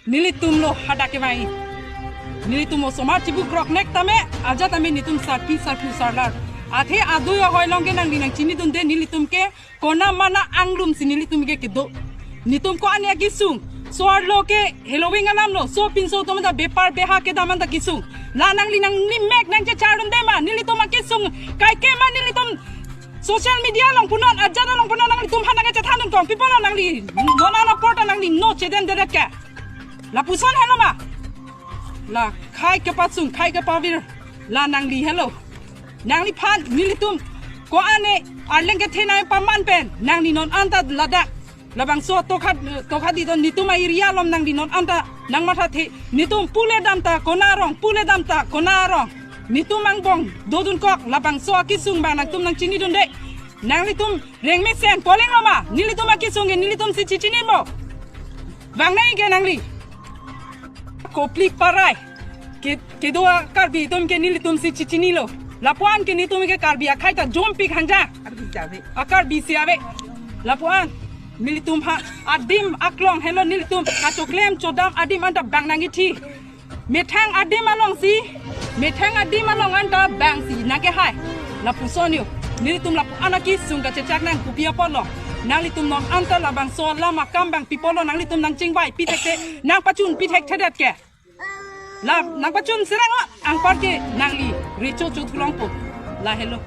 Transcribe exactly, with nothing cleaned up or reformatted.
Nelitum lo hadak kevang. Nelitum osomar chibu krok nek tame, ajat tame nelitum sarpi sarpu sarlar. Athe adui ahoi along ke nangli nangchinidunde nelitum ke kona mana anglum si nelitum ke kedo. Nelitum ko-an akesung. So-arlo ke heloving alam lo. So pinso atum ta bepar beha kedam anta kesung. La nangli nangli mek nangchechardunde ma. Nelitum akesung. Kaike ma nelitum social media along punon, ajat along punon nanglitum hana kachethandun kong. People nangli. Nona na porta nangli no cheden dedet ke. Lapuson helo ma. La khai kepasung, khai kepavir. La nangli helo. Nangliphan, nelitum. Ko-an arleng kethenei paman pen. Nangli non anta ladak. Labangso tokhat, tokhat idon nelitum a-area along nangli non anta. Nangmathathe. Nelitum pule dam ta kona arong, pule dam ta kona arong. Nelitum angbong. Dodun kok, labangso akesung bang nangtum nangchinidunde. Nanglitum rengmesen, poleng lo ma. Nelitum akesung ke, nelitum si chichinimo. Vangnei ke nangli. Koplik parai. Ke, kedo a Karbi atum ke nelitum si chichinilo. Lapuan ke nelitum ke Karbi akhei ta jompik hangja. Karbi si ave. A Karbi si ave. Lapuan. Nelitum ha adim aklong helo nelitum. Kachoklem chodam adim anta bang nangkethi. Methang adim along si. Methang adim along anta bang si nangkehai. Lapuson yo. Nelitum lapu-an akesung kachechak nang kopi apotlo. Nanglitum non anta labangso alam akam bang people lo nanglitum nangchingvai pi thekthe. Nangpachun pi thekthedet ke. La nangpachun serang o. Anpar ke nangli recho chot hulongpo. La helo.